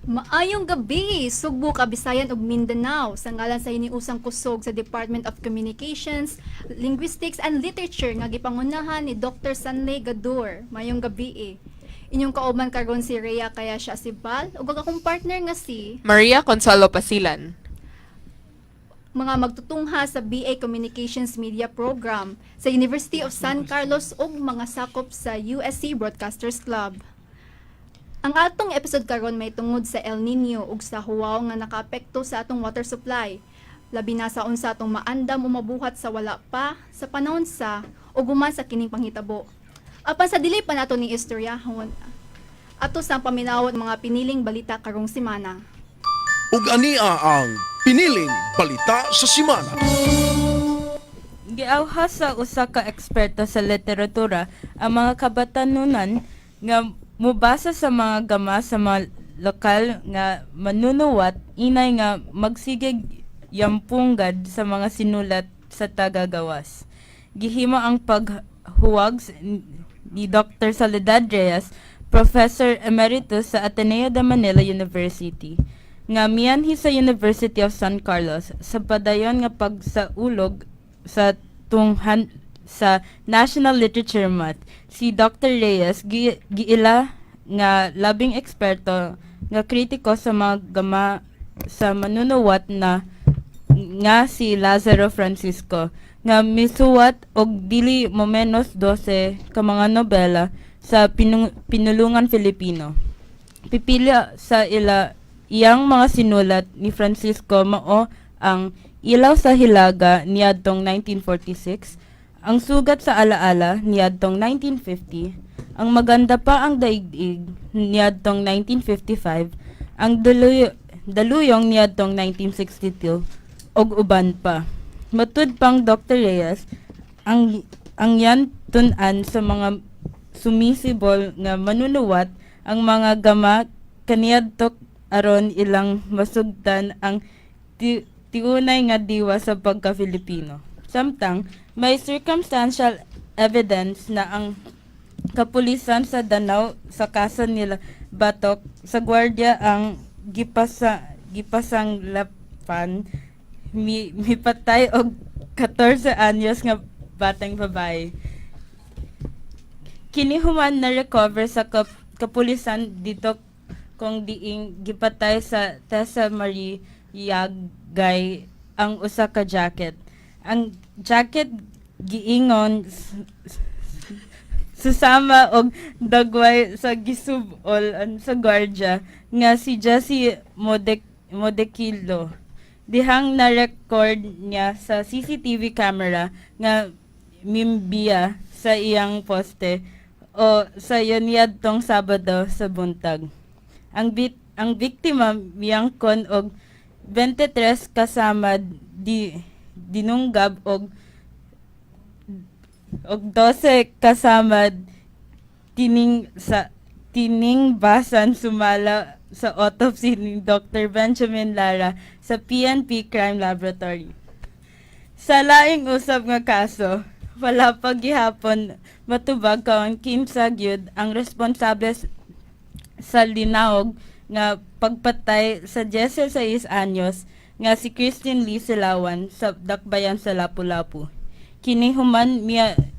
Maayong gabi, Sugbo, Kabisayan ug Mindanao. Sa ngalan sa hiniusang kusog sa Department of Communications, Linguistics and Literature nga gipangunahan ni Dr. Sanley Gadur. Maayong gabi eh. Inyong kauban karon si Rhea kaya siya si Bal ug ang akong partner nga si Maria Consuelo Pasilan. Mga magtutungha sa BA Communications Media Program sa University of San Carlos ug mga sakop sa USC Broadcasters Club. Ang atong episode karon may tungod sa El Nino ug sa huwaw nga nakaapekto sa atong water supply. Labi na sa unsa atong maandam o mabuhat sa wala pa sa panahon sa ug human sa kining panghitabo. Apan sa dili pa nato ni istoryahon, ato sa paminawon mga piniling balita karong semana. Ug ania ang piniling balita sa simana. Giawhas sa usa ka eksperto sa literatura ang mga kabatanunan nga mobasa sa mga gama sa mga lokal nga manunuwat inay nga magsigeg yampungad sa mga sinulat sa tagagawas. Gihimo ang paghuwag ni Dr. Soledad Reyes, Professor Emeritus sa Ateneo de Manila University, nga mianhi sa University of San Carlos sa padayon nga pagsaulog sa tunghan sa National Literature Month. Si Dr. Reyes giila nga labing eksperto nga kritiko sa mga gama sa manunuwat na nga si Lazaro Francisco nga misuwat og dili mo menos 12 ka mga nobela sa pinulungan Filipino. Pipila sa iyang mga sinulat ni Francisco mao ang Ilaw sa Hilaga niadtong 1946, Ang Sugat sa Alaala niadtong 1950, Ang Maganda pa ang Daigdig niadtong 1955, Ang Daluyong niadtong 1962 ug uban pa. Matud pang Dr. Reyes, ang yan tun-an sa mga sumisibol nga manunuwat ang mga gama kaniadto aron ilang masugtan ang tiunay nga diwa sa pagka-Filipino. Samtang may circumstantial evidence na ang kapulisan sa Danao sa kaso nila batok sa gwardiya ang gipasanglapan mipatay og 14 anyos nga batang babae. Kini human na recover sa kapulisan dito kung diing gipatay sa Tessa Marie Yagay ang usa ka jacket. Ang jacket giingon susama og dagway sa gisub-ol sa gwardya nga si Jesse Modequillo. Dihang na-record niya sa CCTV camera nga mimbiya sa iyang poste o sa niadtong Sabado sa buntag. Ang biktima miyangkon og 23 kasamad di dinunggab og 12 kasamad tining sa tiningbasan sumala sa autopsy ni Dr. Benjamin Lara sa PNP Crime Laboratory. Sa laing usab nga kaso, wala pa gihapon matubag kaon kinsa gyud ang responsable sa linaog nga pagpatay sa 16 anyos nga si Christine Lee Silawan sa Dakbayan sa Lapu-Lapu. Kini human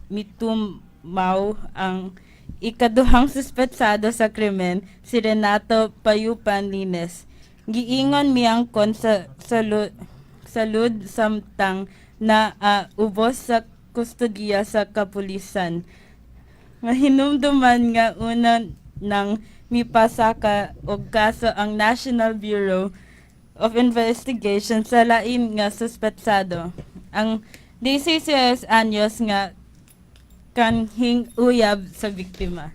mitumaw ang ikaduhang suspetsado sa krimen, si Renato Payupan Lines. Giingon miyangkon sa salud samtang na ubos sa kustodiya sa kapulisan. Mahinumduman nga una nang mipasaka og kaso ang National Bureau of Investigation sa lain nga suspetsado, ang 16 anyos nga kanhing uyab sa biktima.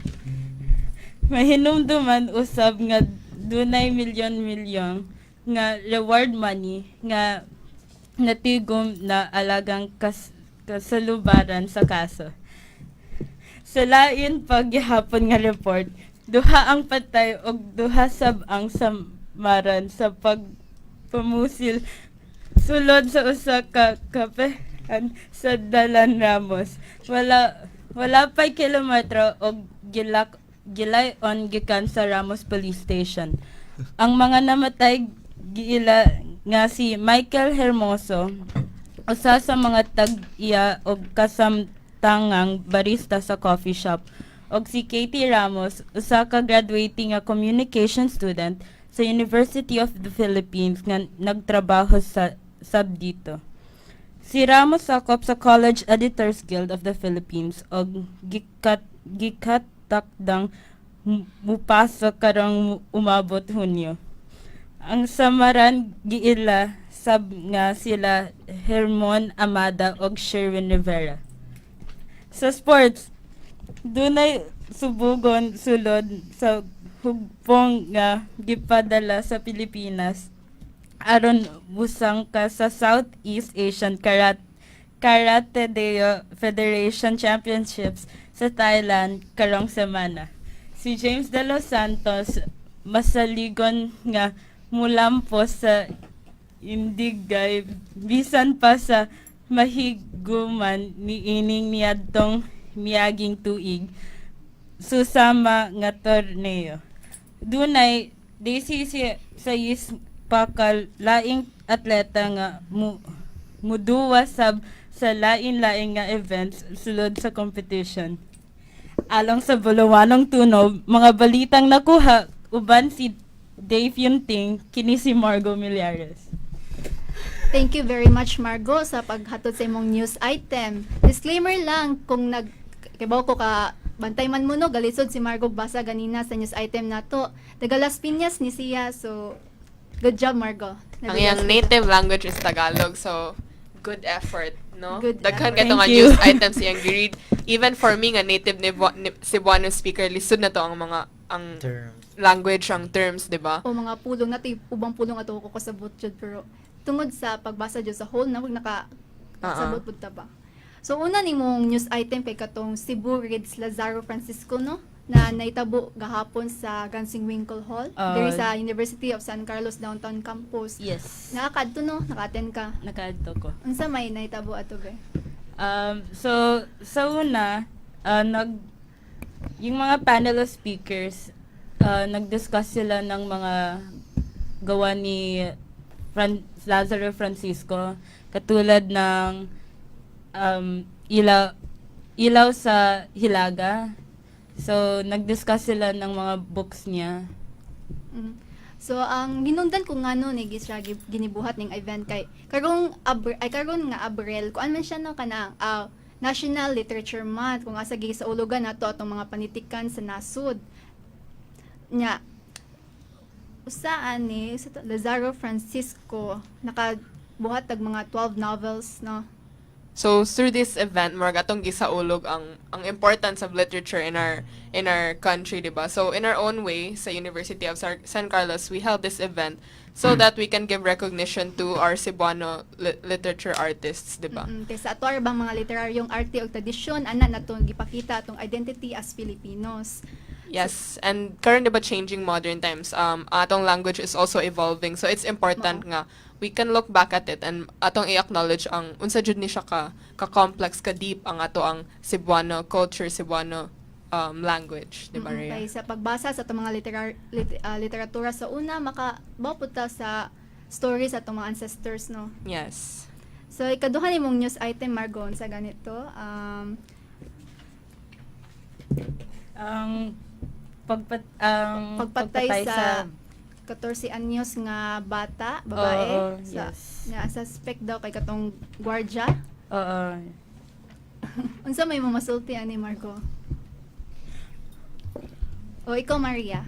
Mahinumduman usab nga dunay milyon-milyon nga reward money nga natigom na alagang kasalubaran sa kaso. Sa lain paghihapon nga report, duha ang patay ug duha sab ang samaran sa pagpamusil sulod sa usa ka kapehan sa Dalan Ramos. Wala pay kilometro og gilak gilay-on gikan sa Ramos Police Station. Ang mga namatay giila nga si Michael Hermoso, usa sa mga tag-iya og kasamtangang barista sa coffee shop, og si Katie Ramos, usa ka graduating nga communication student sa University of the Philippines nga nagtrabaho sa sab dito. Si Ramos sakop sa College Editors Guild of the Philippines og gikatakdang mupasok karong umabot Hunyo. Ang samaran giila sab nga sila Hermon Amada og Sherwin Rivera. Sa sports, dunay subugon sulod sa hugpong nga gipadala sa Pilipinas aron musangka sa Southeast Asian Karate Deo Federation Championships sa Thailand karong semana. Si James De Los Santos masaligon nga mulampos sa Indigay bisan pa sa mahiguman niining niadtong miaging tuig susama nga torneo. Dunay Daisy si sayis pa ka laing atleta nga muduwa sab sa lain-laing nga events sulod sa competition. Along sa Bulawanong Tunob, mga balitang nakuha uban si Dave Yunting, kini si Margo Millares. Thank you very much, Margo, sa paghatod sa imong news item. Disclaimer lang, kung nag kibaw ko ka bantay man mo, no, galisod si Margo basa ganina sa news item nato. Taga Las Piñas ni siya, so good job, Margo. Ang iyang native language is Tagalog, so good effort, no? Good Daghan effort. kato nga Thank you. news items iyang gi-read. Even for me nga native ni Cebuano speaker, lisod na to ang mga ang Terms. Language, ang terms, di ba? O mga pulong nato, ubang pulong ato ko kasabot jud, pero tungod sa pagbasa jud sa whole na wag naka sabot pud ta ba. So una nimong news item kay katong Cebu Reads Lazaro Francisco, no, na naitabo gahapon sa Gansing Winkle Hall diri sa University of San Carlos Downtown Campus. Yes. Nakakadto, no, naka-attend ka? Nakaadto ko. Unsa may naitabo ato be? So, sa una, yung mga panel of speakers, nag-discuss sila ng mga gawa ni Lazaro Francisco, katulad ng Ilaw sa Hilaga. So, nag-discuss sila ng mga books niya. So ang hinungdan ko nga no ni siya ginibuhat ning event kay karong ay karon nga Abril, kuan man siya, no, kanang National Literature Month, kung asa gi sa ulugan nato atong mga panitikan sa nasod. Nya usa ani sa Lazaro Francisco nakabuhat tag mga 12 novels, no? So through this event, murag atong gisaulog ang importance of literature in our country, diba? So in our own way sa University of San Carlos, we held this event so that we can give recognition to our Cebuano literature artists, diba? Kay sa ato bang mga literaryong arte ug tradisyon ana natong gipakita atong identity as Filipinos. Yes, and current, diba, changing modern times, atong language is also evolving. So it's important Mao. nga we can look back at it and atong i-acknowledge ang unsa jud ni siya ka complex, ka deep ang ato ang Cebuano culture, Cebuano language, di ba, Rhea? Kay sa pagbasa sa atong mga literatura sa una, maka pud ta sa stories sa atong mga ancestors, no? Yes. So ikaduha nimong news item, Margon, sa ganito. Ang pagpatay sa 14 anyos nga bata, babae, Oo, sa yes. nga suspect daw kay katong gwardiya. Oo. Unsa may mamasulti ani, Margo? O ikaw, Maria?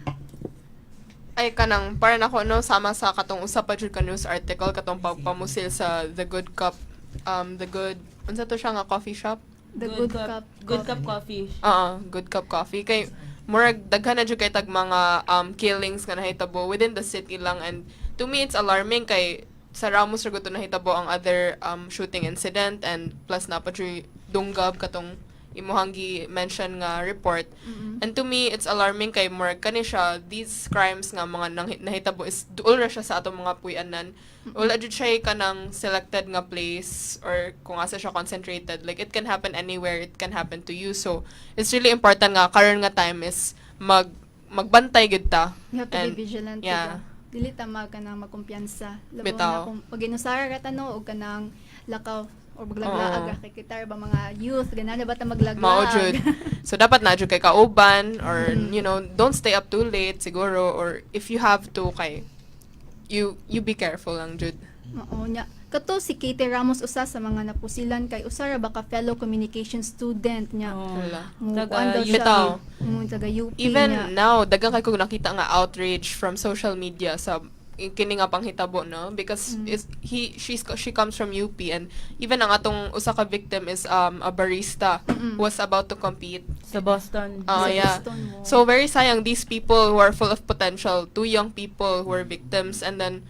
Ay, kanang para nako, no, sama sa katong usa pa jud ka news article, katong pagpamusil sa The Good Cup, The Good, unsa to siya nga coffee shop? The Good Cup. Good Cup Coffee. Oo, Good Cup Coffee. Kay murag daghan na jud kay tag mga killings nga nahitabo within the city lang, and to me it's alarming kay sa Ramos ra gud to nahitabo ang other shooting incident, and plus na pa jud Dungab katong imuhang gi-mention nga report. And to me it's alarming kay murag kani siya, these crimes nga mga nahitabo is duol ra siya sa atong mga puy-anan. Wala jud siya kanang selected nga place or kung asa siya concentrated. Like, it can happen anywhere, it can happen to you. So it's really important nga karon nga time is magbantay gid ta. You have to And, be vigilant. yeah. Diba? Dili ta mag kanang magkumpiyansa. Labaw Bitaw. na kung pag inusara ra tano og kanang lakaw or maglaglaag Oo. ra kay kita ba mga youth ganana ba ta maglaglaag? Mao jud. So dapat na jud kay kauban or don't stay up too late siguro, or if you have to, kay you be careful lang jud. Oo nya. Kato si Katie Ramos, usa sa mga napusilan, kay usa ra ba ka fellow communication student niya. Oo. Wala. Mo Taga kuan daw siya. Bitaw. Mo taga UP Even niya. now, daghan kay kog nakita nga outrage from social media sa kini nga panghitabo, no, because is he she's she comes from UP, and even ang atong usa ka victim is a barista who was about to compete Sa Boston. Oh, Sa yeah. Boston mo. So very sayang, these people who are full of potential, two young people who are victims, and then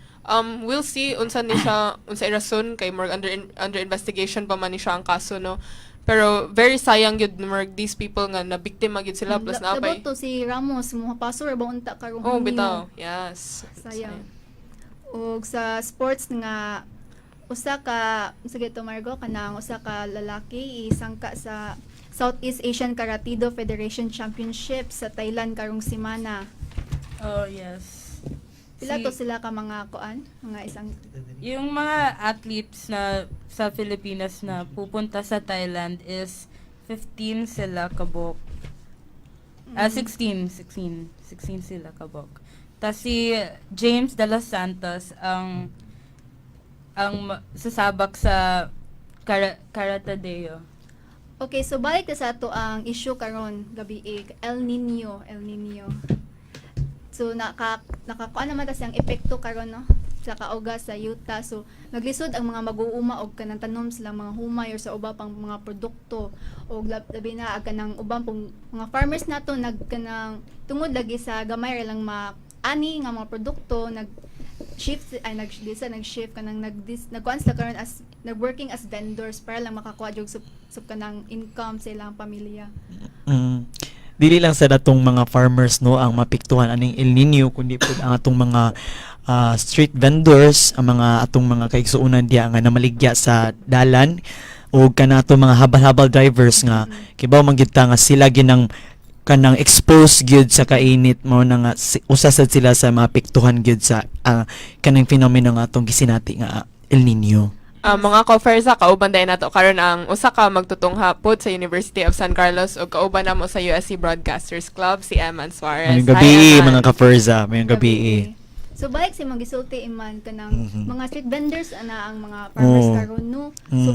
we'll see unsa ni siya, unsa rason, kay murag under investigation pa man ni siya ang kaso, no. Pero very sayang yun, murag these people nga na biktima gyud sila, plus Labaw na pay. to si Ramos mo paso ra ba unta karong Oh, Hunyo. bitaw. Yes. Sayang. Og sa sports nga usa ka, sige to Margo, kanang usa ka lalaki isangka sa Southeast Asian Karate Do Federation Championship sa Thailand karong semana. Oh, yes. Pila to sila ka mga kuan, mga isang Yung mga athletes na sa Pilipinas na pupunta sa Thailand is 15 sila kabok. Ah, 16, 16, 16 sila kabok. Tapos si James de los Santos ang sasabak sa Karatadeo. Okay, so balik na sa ato ang issue karon gabi eh, El Nino, El Nino. So nakakuan naman kasi ang epekto karon, no, sa kauga sa yuta. So naglisod ang mga mag-uuma og kanang tanom silang mga humay or sa uba pang mga produkto, og labi na ang kanang ubang pong mga farmers nato nag kanang tungod lagi sa gamay ra lang ma-ani nga mga produkto, nag shift ay nag di sa nag shift kanang nag nagkuan sila karon as nag-working as vendors para lang makakuha jud sup kanang income sa ilang pamilya. Dili lang sa datong mga farmers, no, ang mapiktuhan aning El Nino, kundi pud ang atong mga street vendors, ang mga atong mga kaigsuonan diha nga namaligya sa dalan, o kana atong mga habal-habal drivers nga kibaw man gyud ta nga sila ginang kanang expose gyud sa kainit, mo na nga usa sad sila sa maapektuhan gyud sa kanang fenomeno nga atong gisinati nga El Nino. Mga ka-Ferza, kauban dayon nato karon ang usa ka magtutungha pod sa University of San Carlos ug kauban namo sa USC Broadcasters Club, si Eman Suarez. Mayong Hi, gabi, Eman. mga ka-Ferza, mayong gabi. Gabi. So balik sa mga gisulti, Iman, kanang mga street vendors ana ang mga farmers Oo. karon, no. So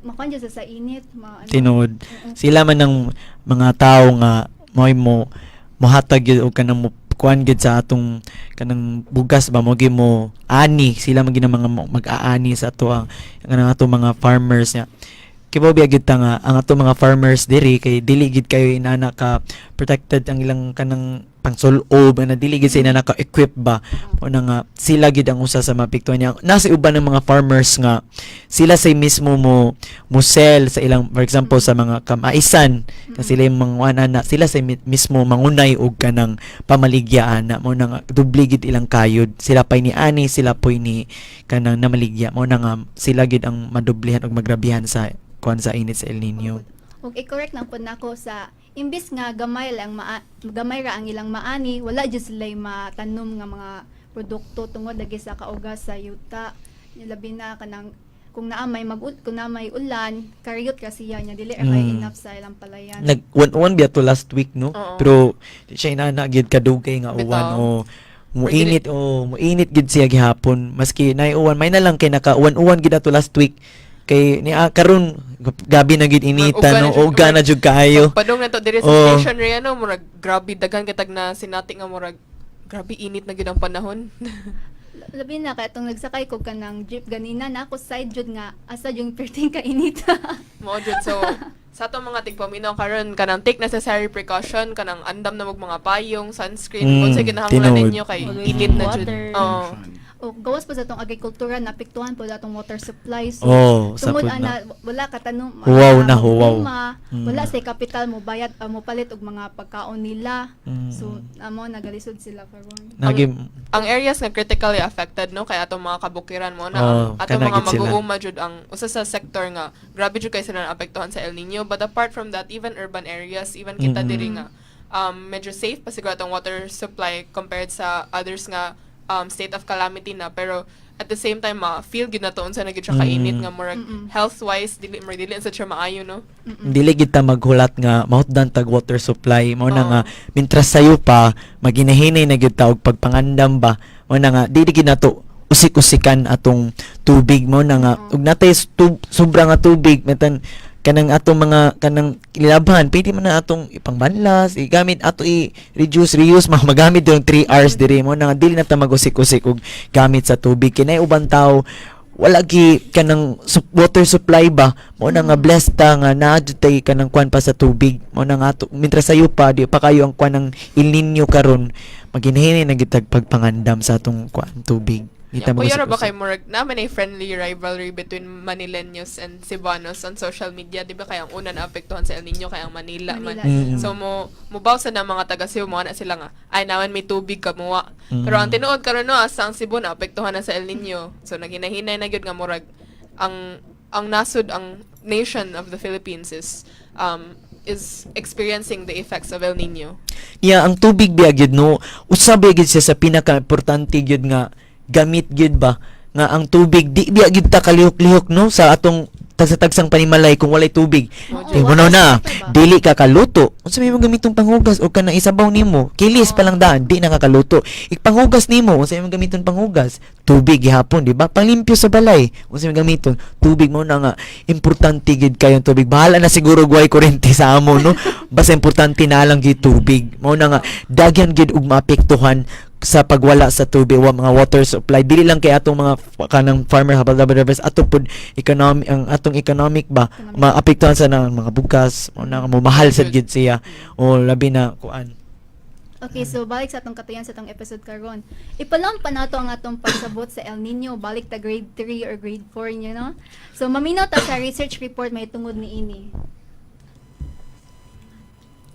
makuan jud sa init, ma ano. Tinuod. Oo. Sila man ng mga tao nga mo'y mo mohatag gyud og kanang mo kuan gyud sa atong kanang bugas ba, mo gyud mo ani, sila man gyud ang mga mag-aani sa ato, ang kanang atong mga farmers niya. Kibaw biya gyud ta nga ang atong mga farmers diri kay dili gyud kayo inana ka protected ang ilang kanang pangsul-ob na dili gyud sa inana ka equip ba, o na nga sila gyud ang usa sa maapektuhan niya. Nasa uban ng mga farmers nga sila say mismo mo mo sell sa ilang, for example, sa mga kamaisan na sila yung mga na sila say mismo mangunay og kanang pamaligyaan na, mo na nga dubli gid ilang kayod, sila pay ni ani, sila poy ni kanang namaligya, mo na nga sila gid ang madublihan og magrabihan sa kuan sa init sa El Nino. Ug i-correct lang pud nako, sa imbis nga gamay lang gamay ra ang ilang maani, wala jud sila matanom nga mga produkto tungod lagi sa kauga sa yuta. Labi na kanang kung naa may ulan, kariyot kasi siya niya, dili ra kay enough sa ilang palayan. Nag uwan biya to last week, no, Oo. pero di siya inana gid kadugay nga uwan Bitaw. o muinit, o muinit gid siya gihapon maski nay uwan, may na lang kay naka uwan-uwan gid ato last week, kay ni karon gabi na gid inita, Uga no, na jud- uga na jud kaayo. Padung na to diri sa Oo. station area, no, murag grabe daghan kitag na sinati nga murag grabe init na gyud ang panahon. Labi na kay atong nagsakay ko kanang jeep ganina na ako side jud nga asa yung perting kainita. Mao jud. So sa atong mga tigpaminaw karon, kanang take necessary precaution, kanang andam na mo og mga payong, sunscreen, kung sa kinahanglan Tinuod. ninyo kay Always init na jud. water. Oo. O gawas pa sa atong agrikultura, naapektuhan po atong water supply. So Oh, tungod sapod na. ana wala ka tanom, Huwaw na, huwaw. Wala sa kapital mo bayad, mo palit og mga pagkaon nila. So amo nagalisod sila karon. Nagi Ang areas nga critically affected, no, kay atong mga kabukiran mo na Oo, ang atong mga kana gid sila. mag-uuma jud ang usa sa sektor nga grabe jud kay sila naapektuhan sa El Nino, but apart from that, even urban areas, even kita diri nga medyo safe pa siguro atong water supply compared sa others nga state of calamity na, pero at the same time ma feel gyud na to unsa na gyud siya kainit nga murag health wise dili, murag dili sa siya maayo, no? Dili gid ta maghulat nga mahutdan tag water supply. Mao na Oo. Nga mintras sayo pa, maginahinay na gyud ta og pagpangandam ba. Mao na nga dili gid nato usik-usikan atong tubig. Mao na nga ug natay sobra nga tubig, metan kanang atong mga kanang ilabhan, pwede man na atong ipangbanlas, igamit ato, i-reduce, reuse, mga magamit yung 3 hours diri. Mao na nga dili na ta magusik-usik og gamit sa tubig kinay uban tao wala gi kanang water supply ba. Mao na nga blessed ta nga naa jud tay kanang kwan pa sa tubig. Mao na nga ato mintras sayo pa, di pa kayo ang kwan ng El Nino karon, maghinhinay na gyud tag pagpangandam sa atong kwan tubig. Yeah, Kita kuya ra ba magusik-usik. kay murag naman ay friendly rivalry between Manileños and Cebuanos on social media, di ba? Kaya ang una na apektuhan sa El Nino kay ang Manila man. Manila. So mo mubaw sa na mga taga Cebu, mo na sila nga ay naman may tubig kamuwa. Pero ang tinuod karon, no, asa ang Cebu na apektuhan na sa El Nino. So naghinahinay na gyud nga murag ang nasod, ang nation of the Philippines is experiencing the effects of El Nino. Yeah, ang tubig biya gyud, no. Usa biya gyud siya sa pinaka-importante gyud nga gamit gyud ba, nga ang tubig di biya gyud ta kalihok-lihok, no, sa atong tagsa-tagsang panimalay kung walay tubig. Oo, Di mo water na, supply ba? Dili ka kaluto. Unsa may imong gamiton panghugas o kanang isabaw nimo? Kilis pa lang daan, di na ka kaluto. Ipanghugas nimo, unsa imong gamiton panghugas? Tubig gihapon, di ba? Panglimpyo sa balay, unsa imong gamiton? Tubig. Mo na nga importante gid kayong tubig. Bahala na siguro guway kuryente sa amo, no. Basta importante na lang gid tubig. Mao na nga daghan gid og maapektuhan sa pagwala sa tubig wa mga water supply, dili lang kay atong mga kanang farmer habal ato pud economy, ang atong economic ba, maapektuhan sa nang mga bugas. Mao na nga momahal sad gid siya o labi na kuan. Okay, so balik sa atong katuyan sa atong episode karon. Ipalong pa nato ang atong pagsabot sa El Nino, balik ta grade 3 or grade 4 niyo, no? So maminaw ta sa research report may tungod ni ini.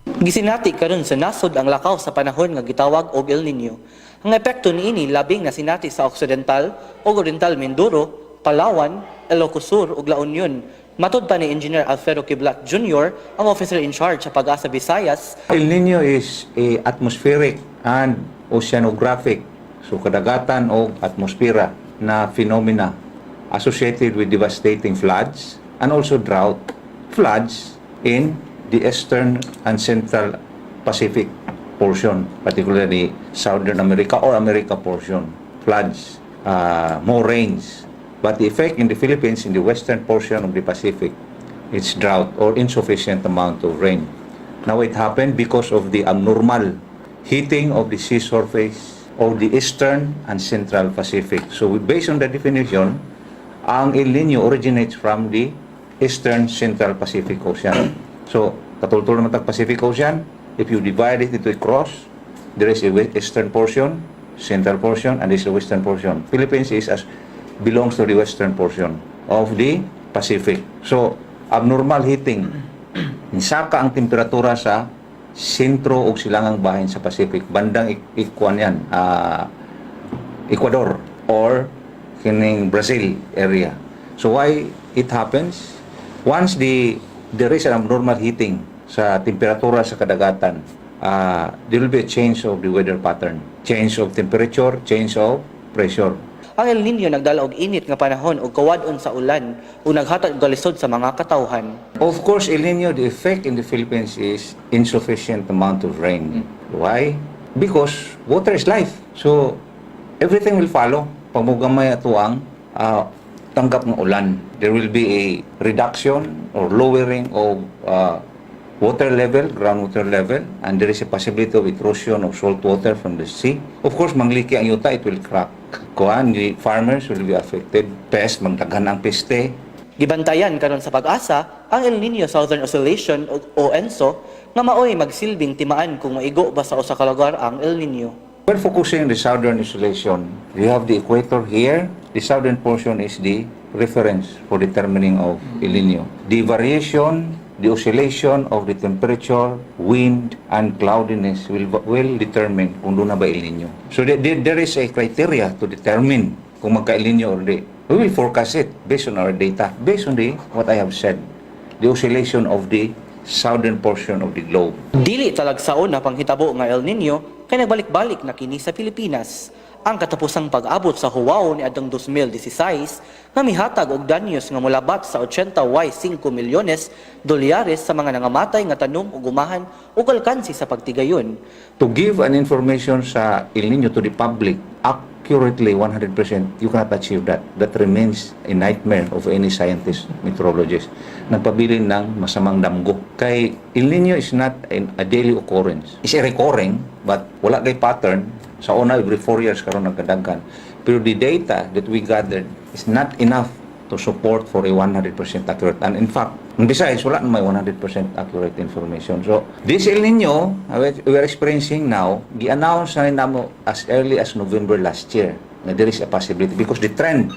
Gisinati karon sa nasod ang lakaw sa panahon nga gitawag og El Nino. Ang epekto niini labing nasinati sa Occidental ug Oriental Mindoro, Palawan, Ilocos Sur ug La Union. Matod pa ni Engineer Alfredo Kiblat Jr., ang officer in charge sa Pag-asa Visayas, El Nino is a atmospheric and oceanographic, so kadagatan o atmosfera na phenomena associated with devastating floods and also drought. Floods in the eastern and central Pacific portion, particularly Southern America or America portion. Floods, more rains. But the effect in the Philippines, in the western portion of the Pacific, it's drought or insufficient amount of rain. Now it happened because of the abnormal heating of the sea surface of the eastern and central Pacific. So based on the definition, ang El Nino originates from the eastern central Pacific Ocean. So, katultol naman tag Pacific Ocean, if you divide it into a cross, there is a eastern portion, central portion, and there is a western portion. Philippines is as belongs to the western portion of the Pacific. So, abnormal heating. Nisaka ang temperatura sa sentro o silangang bahin sa Pacific. Bandang ikuan yan, Ecuador or kining Brazil area. So why it happens? Once there is an abnormal heating sa temperatura sa kadagatan, there will be a change of the weather pattern. Change of temperature, change of pressure. Ang El Nino nagdala og init nga panahon ug kawad-on sa ulan ug naghatag og kalisod sa mga katawhan. Of course, El Nino, the effect in the Philippines is insufficient amount of rain. Why? Because water is life. So, everything will follow. Pag mugamay ato ang tanggap ng ulan, there will be a reduction or lowering of water level, groundwater level, and there is a possibility of erosion of salt water from the sea. Of course, mangliki ang yuta, it will crack. Kuan, the farmers will be affected. Pest, magdaghan ang peste. Gibantayan karon sa Pag-asa ang El Nino Southern Oscillation o ENSO nga maoy magsilbing timaan kung maigo ba sa usa ka lugar ang El Nino. When focusing on the southern oscillation, you have the equator here. The southern portion is the reference for determining of El Nino. The variation, the oscillation of the temperature, wind, and cloudiness will determine kung doon na ba El Nino. So there is a criteria to determine kung magka-El Nino or di. We will forecast it based on our data, based on the what I have said, the oscillation of the southern portion of the globe. Dili talagsaon na panghitabo nga El Nino kay nagbalik-balik na kini sa Pilipinas. Ang katapusang pag-abot sa huwaw ni adtong 2016 nga mihatag og danyos nga molabat sa 80.5 milyones dolyares sa mga nangamatay nga tanom ug umahan ug alkansi sa pagtigayon. To give an information sa El Nino to the public accurately 100%, you cannot achieve that. That remains a nightmare of any scientist, meteorologist. Nagpabilin ng masamang damgo. Kay El Nino is not a daily occurrence. It's a recurring, but wala kay pattern. Sa una, every 4 years karon nagkadaghan. Pero the data that we gathered is not enough to support for a 100% accurate. And in fact, and besides, wala na may 100% accurate information. So, this El Nino, which we are experiencing now, gi-announce na rin namo as early as November last year na there is a possibility because the trend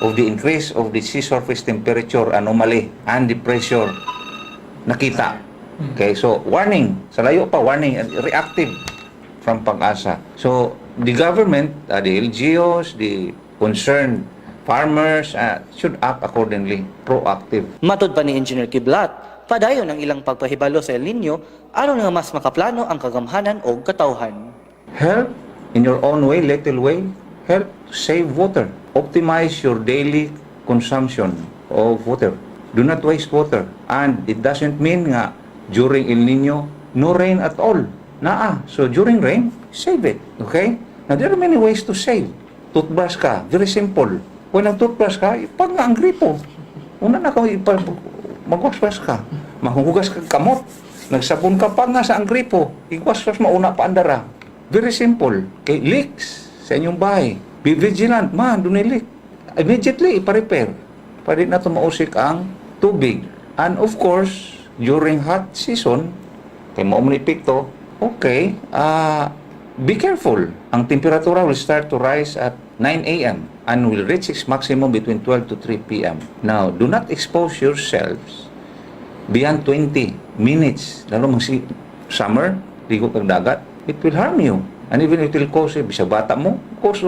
of the increase of the sea surface temperature anomaly and the pressure nakita. Okay, so warning, sa layo pa, warning, and reactive from PAGASA. So, the government, the LGUs, the concerned farmers should act accordingly, proactive. Matod pa ni Engineer Kiblat, padayon ang ilang pagpahibalo sa El Nino aron nga mas makaplano ang kagamhanan og katawhan. Help in your own way, little way, help save water. Optimize your daily consumption of water. Do not waste water. And it doesn't mean nga during El Nino, no rain at all. Naa. So during rain, save it. Okay? Now there are many ways to save. Toothbrush ka. Very simple. When ang toothbrush ka, ipag nga ang gripo. Una na kung magwaswas ka. Mahuhugas ka kamot. Nagsabon ka pa nga sa ang gripo. Igwaswas mauna pa andara. Very simple. Kay leaks sa inyong bahay. Be vigilant, man, dunay leak. Immediately, ipa-repair. Para di na tumausik ang tubig. And of course, during hot season, kay mao man epekto, okay, be careful. Ang temperatura will start to rise at 9 a.m. and will reach its maximum between 12 to 3 p.m. Now, do not expose yourselves beyond 20 minutes. Lalo mang si summer, ligo kag dagat, it will harm you. And even it will cause, bisag bata mo, cause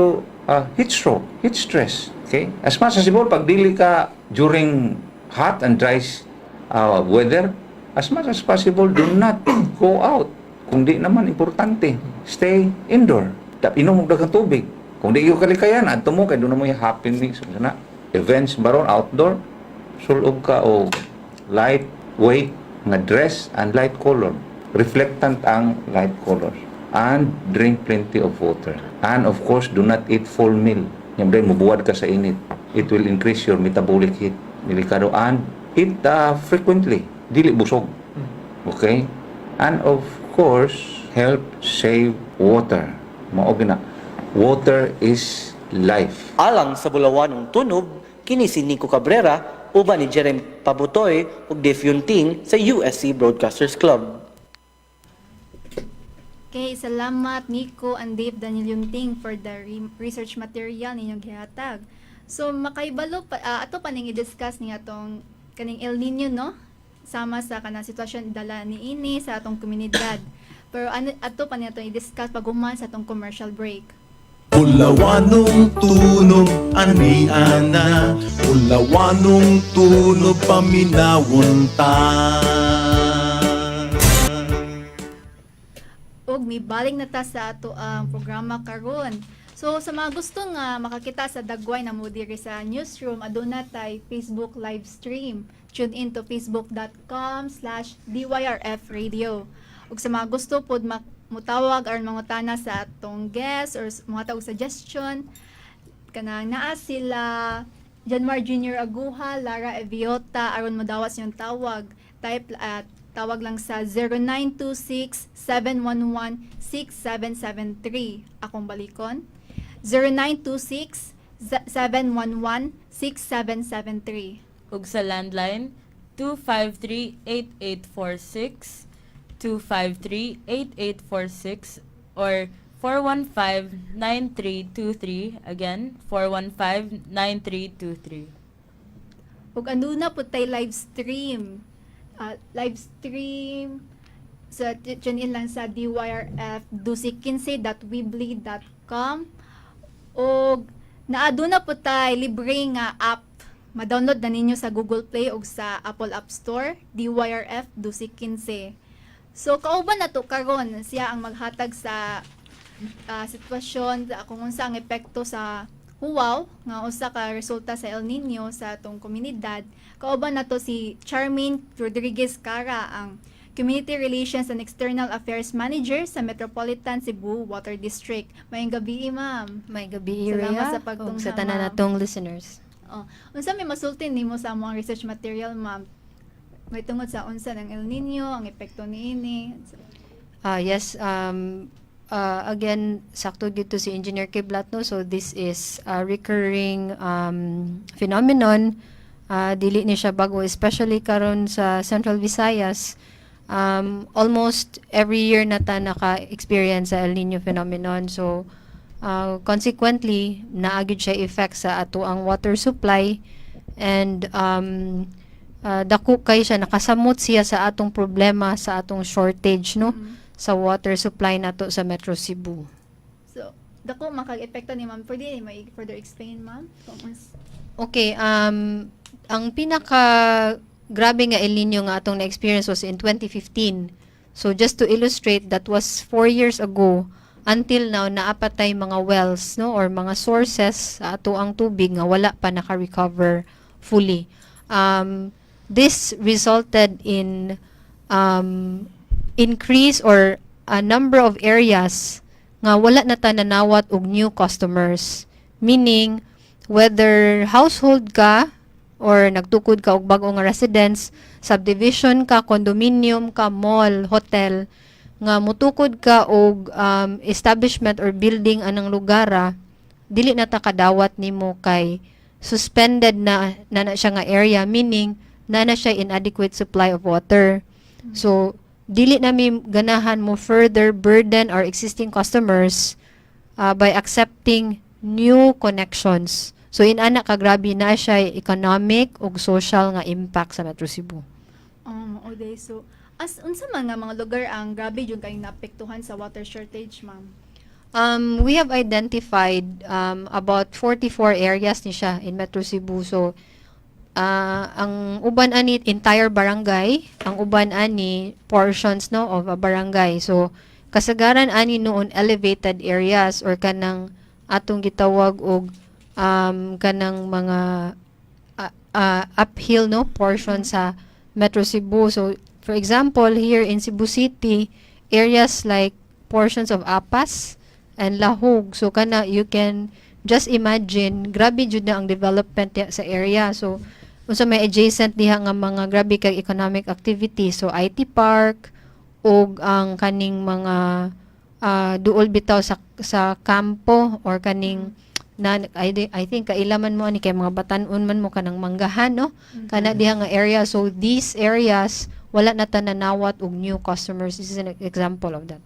heat stroke, heat stress. Okay? As much as possible, pag dili ka during hot and dry weather, as much as possible, do not go out. Kung di naman importante, stay indoor. Inom og daghang tubig. Kung di iyo kalikayan, adto mo kay duna mo yung happenings na events baron outdoor, sul-ob ka og light weight nga dress and light color. Reflectant ang light colors. And drink plenty of water. And of course, do not eat full meal. Yan dahil mubuwad ka sa init. It will increase your metabolic heat. Delikado. And eat frequently. Dili busog. Okay? And of course, help save water. Mao na. Water is life. Alang sa Bulawanong Tunob, kini si Nico Cabrera uban ni Jerem Pabutoy ug Dave Yunting sa USC Broadcasters Club. Okay, salamat Nico and Dave Daniel Yunting for the research material ninyong gihatag. So makaibalo pa, ato pa ning i-discuss ni atong kaning El Nino, no? Sama sa kanang sitwasyon dala ni ini sa atong komunidad. Pero ano ato pa ni atong i-discuss pag human sa atong commercial break. Bulawanong tunob ani ana. Bulawanong tunob, paminawon ta. Ug mibalik na ta sa ato ang programa karon. So sa mga gusto nga makakita sa dagway na mo diri sa newsroom, aduna tay Facebook live stream. Tune in to facebook.com/dyrfradio. Ug sa mga gusto pod mutawag aron mangutana sa atong guest or mga tawag suggestion, kanang naa sila Janmar Jr. Aguha, Lara Eviota, aron modawat sa inyong tawag. Type at tawag lang sa 0926-711-6773. Akong balikon. 0926-711-6773. Ug sa landline 253-8846, 253-8846 or 415-9323. Again, 415-9323. Ug anduna po tay live stream. Live stream sa tune in lang sa dyrf1215.weebly.com ug naaduna po tay libre nga app. Ma-download na ninyo sa Google Play o sa Apple App Store, DYRF 1215. So kauban na to karon, siya ang maghatag sa sitwasyon kung unsa ang epekto sa huwaw nga usa ka resulta sa El Nino sa atong komunidad. Kauban nato si Charmaine Rodriguez Cara, ang Community Relations and External Affairs Manager sa Metropolitan Cebu Water District. Maayong gabi, ma'am. Maayong gabi, Salamat Rhea, sa pagtungha, ug sa tanan ma'am. natong listeners. Oh, unsa may masulti nimo sa among research material, ma'am? May tungod sa unsa ng El Nino, ang epekto niini. Yes, again, sakto dito si Engineer Kiblat, no? So this is a recurring phenomenon. Dili ni siya bago, especially karon sa Central Visayas. Almost every year na ta naka-experience sa El Nino phenomenon. So, consequently, naa gyud siya effect sa ato ang water supply and dako kay siya, nakasamot siya sa atong problema sa atong shortage, no, sa water supply nato sa Metro Cebu. So, dako makag-epekto ni ma'am. Pwede may further explain, ma'am? Okay, ang pinaka grabe nga El Nino nga atong na-experience was in 2015. So just to illustrate, that was 4 years ago. Until now, naa pa tay mga wells, no, or mga sources sa ato ang tubig nga wala pa naka-recover fully. This resulted in increase or a number of areas nga wala na ta nanawat og new customers. Meaning, whether household ka or nagtukod ka og bag-o nga residence, subdivision ka, condominium ka, mall, hotel, nga mutukod ka og establishment or building anang lugara, dili na ta kadawat nimo kay suspended na na, na siya nga area, meaning na na siya inadequate supply of water. So dili na mi ganahan mo further burden our existing customers by accepting new connections. So inana ka grabe na siya economic ug social nga impact sa Metro Cebu. Okay. So, as unsa man nga mga lugar ang grabe jud kayong naapektuhan sa water shortage, ma'am? We have identified about 44 areas ni siya in Metro Cebu. So, ang uban ani entire barangay, ang uban ani portions, no, of a barangay. So, kasagaran ani noon elevated areas or kanang atong gitawag og kanang mga uphill, no, portion sa Metro Cebu. So, for example, here in Cebu City, areas like portions of Apas and Lahug. So kana you can just imagine, grabe jud na ang development diha sa area. So unsa may adjacent diha nga mga grabe kay economic activity. So IT Park ug ang kaning mga duol bitaw sa kampo or kaning na I think kailaman mo ani kay mga batan-on man mo kanang manggahan, no, kana diha nga area. So these areas, wala na ta nanawat og new customers. This is an example of that.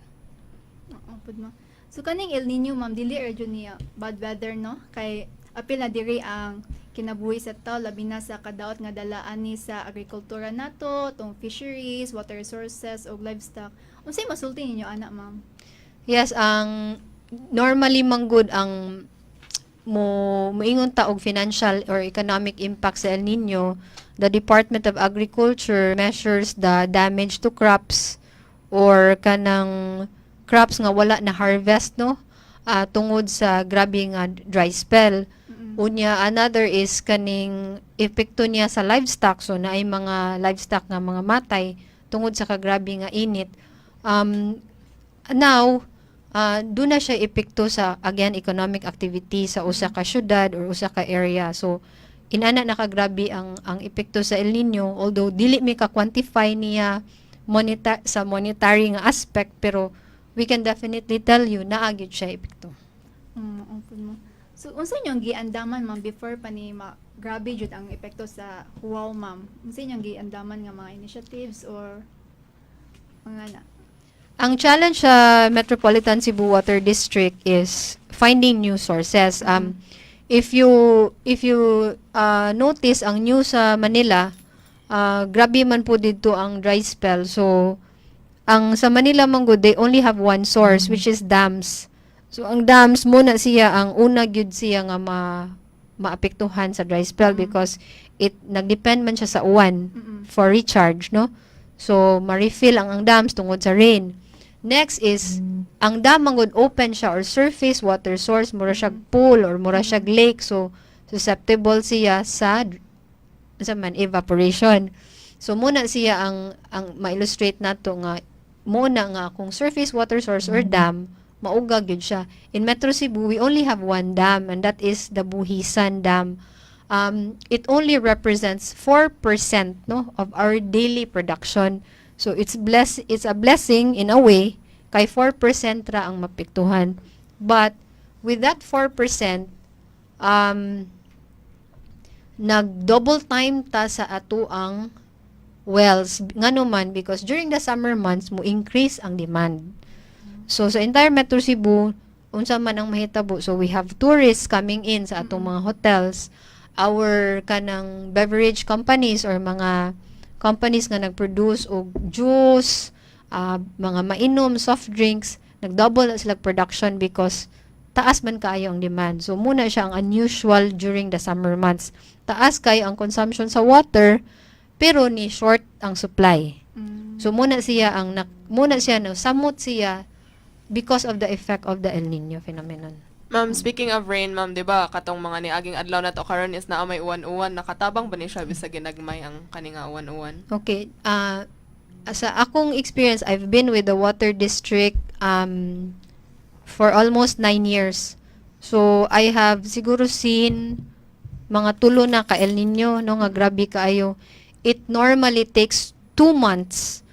Oo, pud mo. So kaning El Nino, ma'am, dili ra jud niya bad weather, no, kay apil na diri ang kinabuhi sa tao, labi na sa kadaot nga dalaan ni sa agrikultura nato, tong fisheries, water resources ug livestock. Unsay masulti ninyo ana, ma'am? Yes, ang normally manggod ang mo moingon ta og financial or economic impact sa El Nino, the Department of Agriculture measures the damage to crops or kanang crops nga wala na harvest, no, tungod sa grabe nga dry spell. Unya, another is kaning epekto niya sa livestock. So naay mga livestock nga mga matay tungod sa kagrabe nga init. Now, duna na siya epekto sa, again, economic activity sa usa ka syudad or usa ka area. So inana nakagrabe ang epekto sa El Nino, although dili mi ka quantify niya sa monetary nga aspect, pero we can definitely tell you naa gyud siya epekto. Okay mo. So unsa inyong giandaman, ma'am, before pa ni ma grabe jud ang epekto sa huwaw, ma'am? Unsa inyong giandaman nga mga initiatives or mga na? Ang challenge sa Metropolitan Cebu Water District is finding new sources. If you notice ang news sa Manila, grabe man po dito ang dry spell. So ang sa Manila man gud, they only have one source, which is dams. So ang dams mo na siya ang una gyud siya nga ma maapektuhan sa dry spell because it nagdepend man siya sa uwan for recharge, no? So ma-refill ang dams tungod sa rain. Next is ang dam mangud open siya or surface water source, mura siya pool or mura siya lake, so susceptible siya sa man evaporation. So muna siya ang ma-illustrate nato nga muna nga kung surface water source or dam, mauga gyud siya. In Metro Cebu, we only have one dam, and that is the Buhisan Dam. It only represents 4%, no, of our daily production. So it's a blessing in a way kay 4% ra ang mapiktuhan. But with that 4%, nag double time ta sa ato ang wells, ngano man because during the summer months mo increase ang demand. So sa entire Metro Cebu, unsa man ang mahitabo, so we have tourists coming in sa atong mga hotels, our kanang beverage companies or mga companies nga nag-produce og juice, mga mainom, soft drinks, nag-double na sila production because taas man kaayo ang demand. So muna siya ang unusual during the summer months. Taas kaayo ang consumption sa water pero ni short ang supply. So muna siya, no, samot siya because of the effect of the El Nino phenomenon. Ma'am, speaking of rain, ma'am, 'di ba, katong mga niaging adlaw na to karon is naa may uwan-uwan, nakatabang ba ni siya bisag ginagmay ang kani nga uwan-uwan? Okay, sa akong experience, I've been with the water district for almost 9 years. So, I have siguro seen mga tulo na ka El Nino, no, nga grabe kaayo. It normally takes 2 months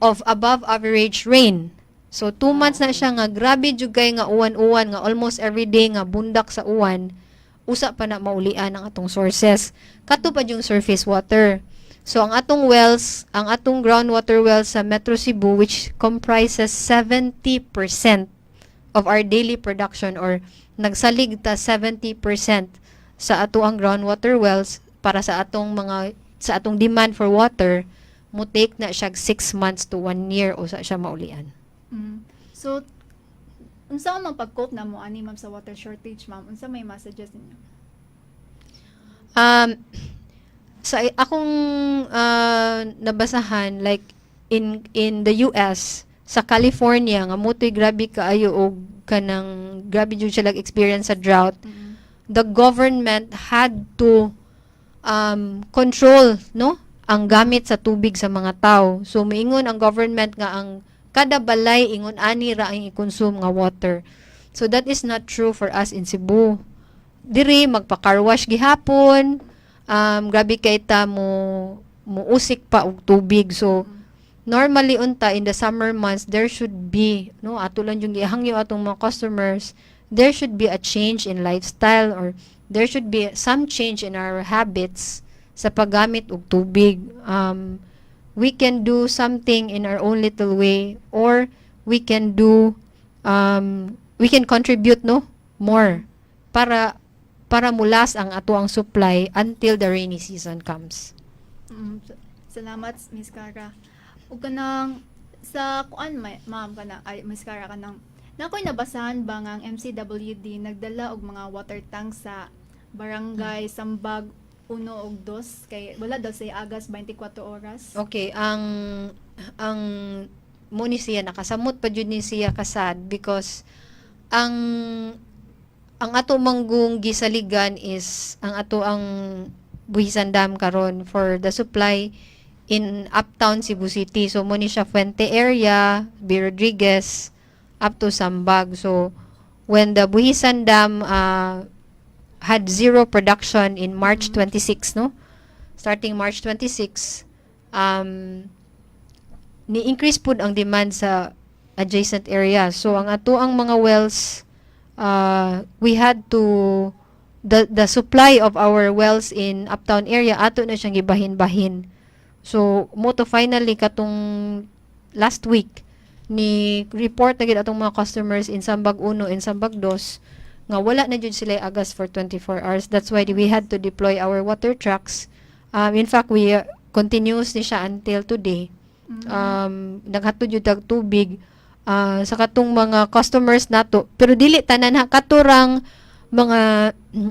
of above average rain. So, 2 months na siya nga grabe jud kay nga uwan-uwan, nga almost every day nga bundak sa uwan, usa pa na maulian ang atong sources. Kato pa yung surface water. So, ang atong wells, ang atong groundwater wells sa Metro Cebu, which comprises 70% of our daily production or nagsalig ta 70% sa ato ang groundwater wells para sa atong mga sa atong demand for water, mo take na siya 6 months to 1 year usa siya maulian. So, unsa man pag-cope na mo ani, ma'am, sa water shortage, ma'am? Unsa may messages ninyo? Sa akong nabasahan, like in the US, sa California nga motoy grabe kaayo og kanang grabe jud sila experience sa drought, the government had to control, no, ang gamit sa tubig sa mga tao. So miingon ang government nga ang kada balay ingon ani ra ang i-consume nga water. So that is not true for us in Cebu. Diri magpa-car wash gihapon, grabe kay ta mo muusik pa og tubig. So normally unta in the summer months there should be, no, ato lang yung gihangyo atong mga customers, there should be a change in lifestyle or there should be some change in our habits sa paggamit og tubig. We can do something in our own little way or we can contribute, no, more para mulas ang ato ang supply until the rainy season comes. Salamat, Miss Cara. Ug kanang sa kuan ma'am, kana ay Miss Cara, kanang nakoy nabasahan ba nga ang MCWD nagdala og mga water tank sa barangay Sambag 1 ug 2 kay wala daw say agas 24 oras? Okay, ang mo ni siya nakasamot pa jud ni siya kasad because ang ato manggong gisaligan is ang ato ang Buhisan Dam karon for the supply in uptown Cebu City. So mo ni siya Fuente area, B. Rodriguez up to Sambag. So when the Buhisan Dam had zero production in March 26, no? Starting March 26, ni-increase pud ang demand sa adjacent area. So ang ato ang mga wells, we had to the supply of our wells in uptown area, ato na siyang gibahin-bahin. So mo to finally katong last week ni report na gid atong mga customers in Sambag 1 and Sambag 2 nga wala na jud sila agas for 24 hours. That's why we had to deploy our water trucks. In fact, we continuous ni siya until today. Naghatod jud tag tubig sa katong mga customers nato. Pero dili tanan ha, katurang Mga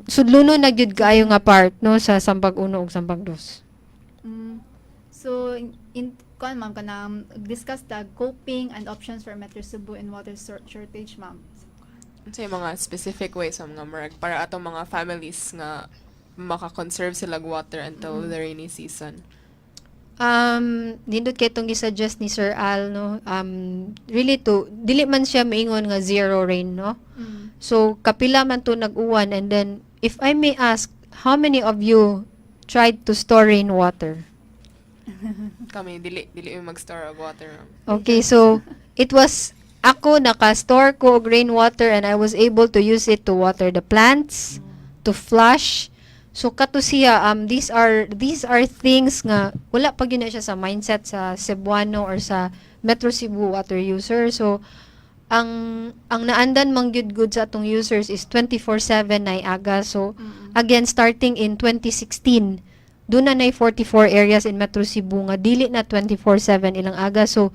sudlonon na gyud kaayo nga part, no, sa Sambag 1 ug Sambag 2. So in kuan, ma'am, kanang discuss the coping and options for Metro Cebu and water shortage, ma'am. Unsa yung mga specific ways sa mga murag para atong mga families nga maka-conserve sila og water until the rainy season? Nindot kay itong gisuggest ni Sir Al, no, really to dili man siya maingon nga zero rain, no. So kapila man to nag-uwan, and then if I may ask, how many of you tried to store rainwater? Kami dili mi mag-store og water, ma'am. Okay, so it was ako, naka-store ko og rainwater and I was able to use it to water the plants, to flush. So kato siya, these are things nga wala pa gyud na siya sa mindset sa Cebuano or sa Metro Cebu water user. So ang naandan man gyud good sa atong users is 24/7 na aga. So again, starting in 2016, doon na nay 44 areas in Metro Cebu nga dili na 24/7 ilang aga. So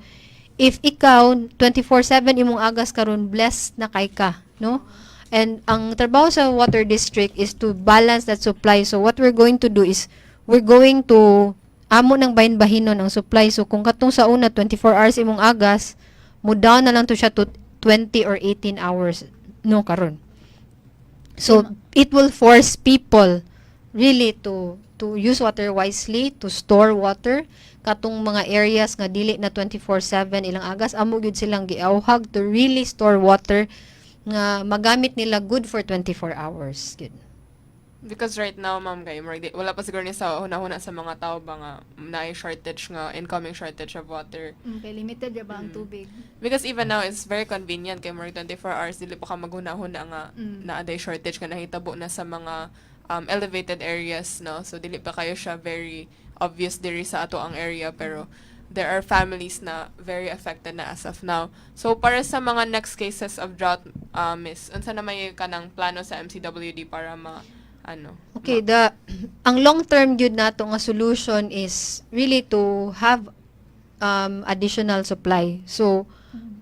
if ikaw 24/7 imong agas karon, blessed na kay ka, no? And ang trabaho sa water district is to balance that supply. So what we're going to do is we're going to amo ng bahin-bahinon ang supply. So kung katong sa una 24 hours imong agas, mo down na lang to siya to 20 or 18 hours, no, karon. So it will force people really to use water wisely, to store water. Katong mga areas nga dili na 24/7 ilang agas, amo gyud silang giawhag to really store water nga magamit nila good for 24 hours gyud. Because right now, ma'am, kay murag wala pa siguro ni sa hunahuna sa mga tao ba nga naay shortage nga incoming shortage of water. Okay, limited ra ba ang tubig? Because even now it's very convenient kay murag 24 hours, dili pa ka maghuna-huna nga naa day shortage nga nahitabo na sa mga elevated areas, no. So dili pa kayo siya very obvious diri sa ato ang area, pero there are families na very affected na as of now. So para sa mga next cases of drought, miss, unsa na may kanang plano sa MCWD para ma ano? Okay, the ang long term gyud nato nga solution is really to have additional supply. So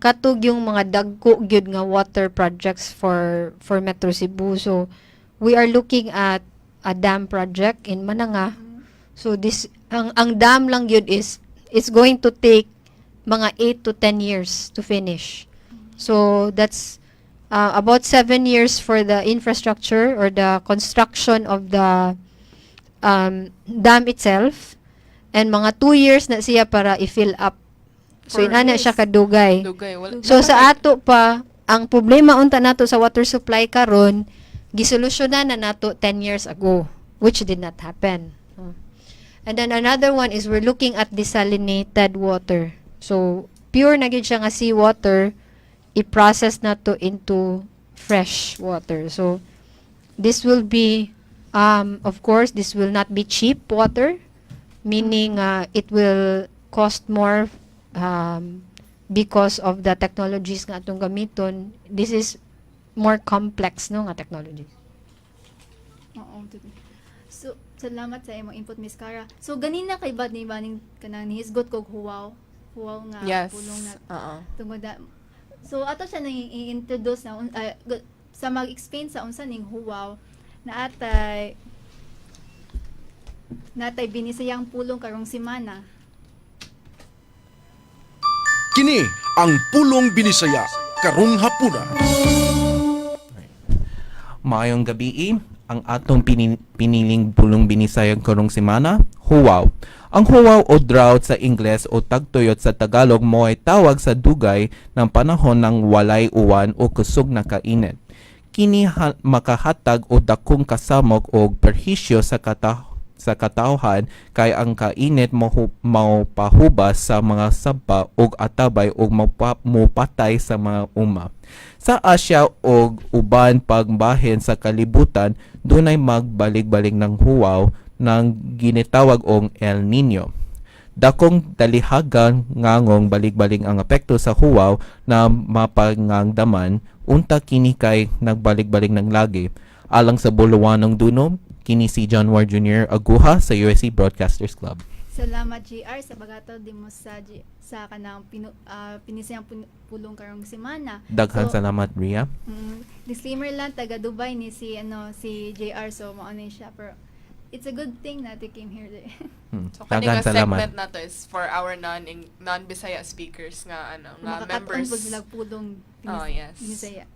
katog yung mga dagko gyud nga water projects for Metro Cebu. So we are looking at a dam project in Mananga. So this ang dam lang gyud is it's going to take mga 8 to 10 years to finish. So that's about 7 years for the infrastructure or the construction of the dam itself and mga 2 years na siya para i-fill up. So 4 inana years. Siya kadugay. Dugay wala. So sa ato pa, ang problema unta nato sa water supply karon, gisolusyonan na nato 10 years ago, which did not happen. And then another one is we're looking at desalinated water. So pure na gyud siya nga seawater, i-process nato into fresh water. So this will be of course this will not be cheap water, meaning it will cost more because of the technologies nga atong gamiton. This is more complex, no, nga technology. Oo. So, salamat sa imong input, Miss Cara. So, ganina kay ba ni baning kanang nihisgot kog huwaw? Huwaw nga pulong na Oo. Tungod na. So, ato siya nang i-introduce na sa mag-explain sa unsa ning huwaw na atay natay binisayang pulong karong semana. Kini ang Pulong Binisaya karong hapuna. Maayong gabii, ang atong piniling pulong Binisaya karong semana, huwaw. Ang huwaw o drought sa Ingles o tagtuyot sa Tagalog mo ay tawag sa dugay ng panahon ng walay uwan o kusog na kainit. Kini makahatag o dakong kasamok o perhisyo sa katawhan kay ang kainit maupahubas sa mga saba ug atabay ug mopatay sa mga uma. Sa Asia ug uban pang bahin sa kalibutan, dunay magbalik-balik ng huwaw ng ginitawag og El Nino. Dakong talihagan ngangong balik-balik ang epekto sa huwaw na mapangangdaman unta kini kay nagbalik-balik ng lagi. Alang sa Buluwanong Dunong, kini si John Ward Jr. Aguha sa USC Broadcasters Club. Salamat, JR, sa paghatod nimo sa kanang pinisayang pulong karong semana. Daghan So, salamat, Ria. Disclaimer lang, taga Dubai ni si ano si JR, so mao na siya, pero it's a good thing that you came here. So kani Daghan nga salamat. segment na to is for our non Bisaya speakers nga ano nga Makakaton members. pud sila pulong Oh, yes. Binisaya.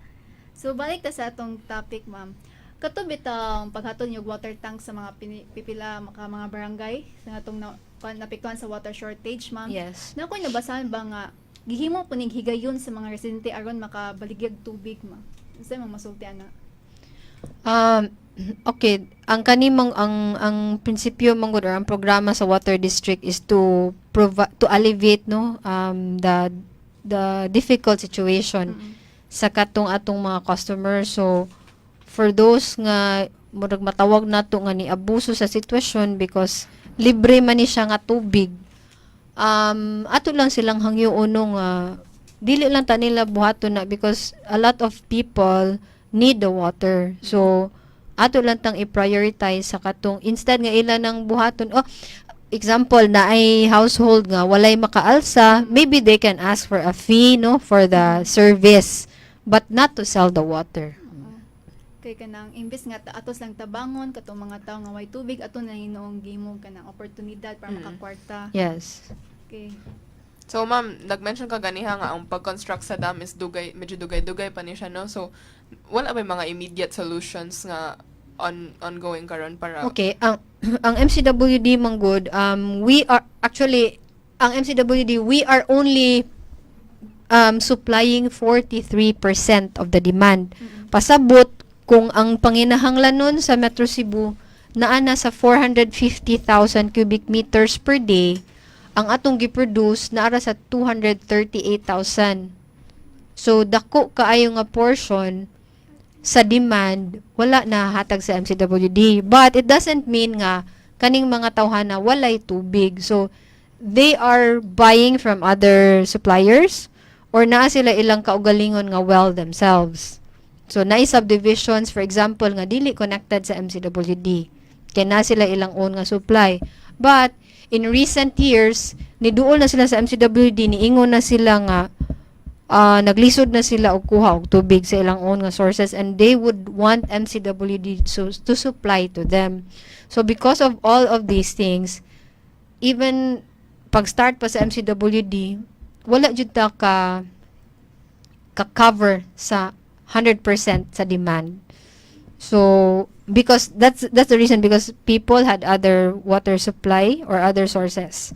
So balik ta sa atong topic, ma'am. Kato bitang paghatol niyo og water tank sa mga pipila maka mga barangay sa atong naapektuhan sa water shortage, ma'am. Yes. Na ako'y nabasahan ba nga gihimo po ning higayon sa mga residente aron makabaligyag tubig, ma'am? Unsa imong masulti ana? Okay, ang kanimang ang prinsipyo man gud or ang programa sa water district is to provide, to alleviate, no, the difficult situation sa katong atong mga customer. So for those nga murag matawag nato nga ni abuso sa sitwasyon because libre man ni siya nga tubig, ato lang silang hangyoon nga dili lang ta nila buhaton na because a lot of people need the water. So ato lang tang i-prioritize sa katong instead nga ila nang buhaton. Oh, example na ay household nga walay makaalsa, maybe they can ask for a fee, no, for the service, but not to sell the water. Kay kanang imbes nga atos lang tabangon katong mga tawo nga way tubig, ato na hinuong gihimo kanang oportunidad para makakwarta. Yes. Okay. So ma'am, nag-mention ka ganiha nga ang pag-construct sa dam is dugay, medyo dugay-dugay pa ni siya, no? So wala ba mga immediate solutions nga ongoing karon para Okay, ang MCWD manggod, we are actually, ang MCWD, we are only supplying 43% of the demand. Pasabot kung ang panginahanglan nun sa Metro Cebu naa na sa 450,000 cubic meters per day, ang atong giproduce naa ra sa 238,000. So dako kaayo nga portion sa demand wala na hatag sa MCWD. But it doesn't mean nga kaning mga tawhana walay tubig. So they are buying from other suppliers or naa sila ilang kaugalingon nga well themselves. So naay subdivisions, for example, nga dili connected sa MCWD. Kay naa sila ilang own nga supply. But in recent years, niduol na sila sa MCWD, niingon na sila nga naglisod na sila og kuha og tubig sa ilang own nga sources and they would want MCWD to supply to them. So because of all of these things, even pag-start pa sa MCWD, wala jud ta ka cover sa 100% sa demand. So because that's the reason, because people had other water supply or other sources.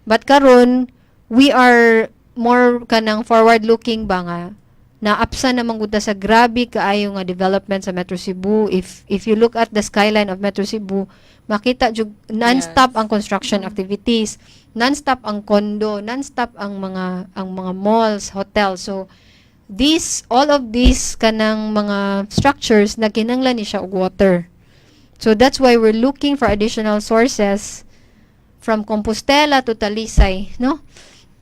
But karon we are more kanang forward looking ba nga naapsan naman gud ta sa grabe kaayo nga development sa Metro Cebu. If you look at the skyline of Metro Cebu, makita jud non-stop ang construction activities, non-stop ang condo, non-stop ang mga malls, hotels. So these all of these kanang mga structures, nagkinahanglan ni siya og water. So that's why we're looking for additional sources from Compostela to Talisay, no,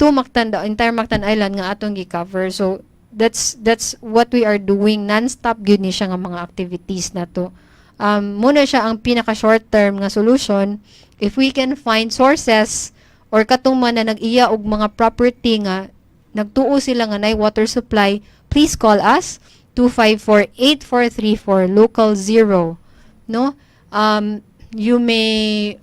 to Mactan, the entire Mactan Island nga atong gi-cover. So that's what we are doing, non-stop gyud ni siya nga mga activities na to. Muna siya ang pinaka short term nga solution, if we can find sources or katong man na nag-iya og mga property nga nagtuo sila nga nay water supply, please call us, 254-8434 local 0, no? You may